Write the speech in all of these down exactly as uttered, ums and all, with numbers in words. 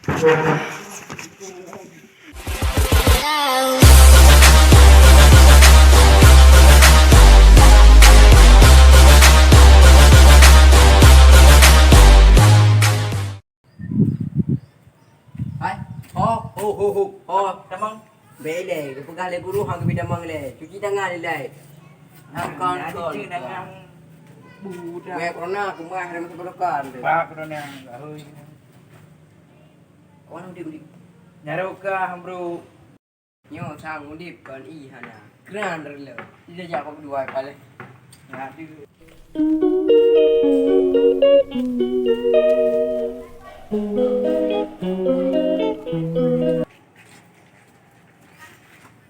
Hai, ho, ho, ho, ho, ho, tamong. Bèk ilèe, geupeugah lé guru han geubi tamong ilèe. Cuci tangan ilèe. Nah, kon, nah, kon, cuci tangan. Budak. Weh, corona, kumaih dalam sebelokan tu. Bah, corona, ahôi. Kawan udip, udip. Nyarok kah, bro? Nyoe sang udip kon ié hana. Keunan reuleu. Ija jak bak dua paléh. Nah, tu.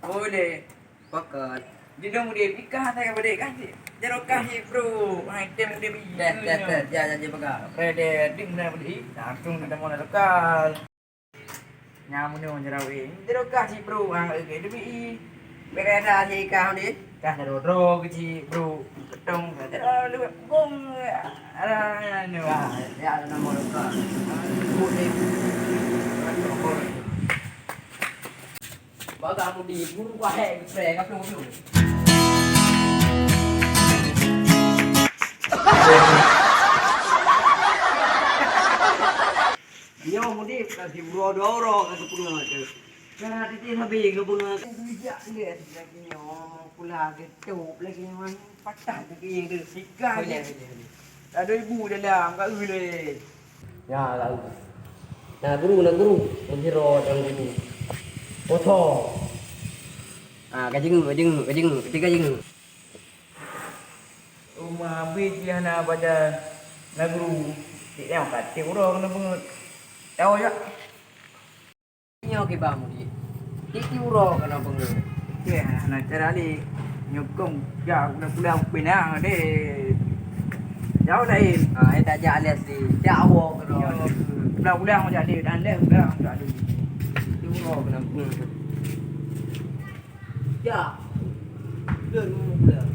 Boleh. Pakat. Di dong udip, ikah saya balik kan, si. Jarokah si, bro. Hai, tem udip. Dah, dah, dah. Ya, ya, ya, pegang. Pre, deh, ding na balik. Langsung ada mau lokal. Nyamun nyoe jarawi. Jero kah cit bro, ha, oke, demi i. Bèk kaya that cit kah ni. Kah jaro droe keu cit bro. Keutong, jaro leuwat bong. Ada, ada, ada. Ha, ya, ada nama lokal. Ha, sebut ni. Baga mudi, buru wahé, pre, ka plong-plong. Nyoe mudi ka siuroe dua uroe ka geupeungeut teuh. Cara teuntèe sabe geupeungeut. Geujak lé lagèe nyoe, pula geutôp lagèe nyoe, patah lagèe nyoe. Sikai. Boleh, boleh, boleh. Ada ibu dalam, ka eu lé. Ya, ka eu. Na guru, na guru. Meusiro dan guru. Poso. Ah, ka jingeuk, ka jingeuk, ka jingeuk, ka jingeuk. Uma habéh jih hana baca lagu, tiep nyoe ka tiep uroe keuneuk beungeut. Tau jak. Nyoe kiban murit. Tiep-tiep uroe keuneuk beungeut. Oke, hana cara lé. Nyoe kong jak kuliah-kuliah upena deh. Jauh laén. Ha, eh, tak jak les lé. Jak awak keunoe. Nyoe kuliah-kuliah jak lé dan les kuliah jak lé. Tiep uroe keuneuk beungeut. Ya. Dua ribu dua puluh.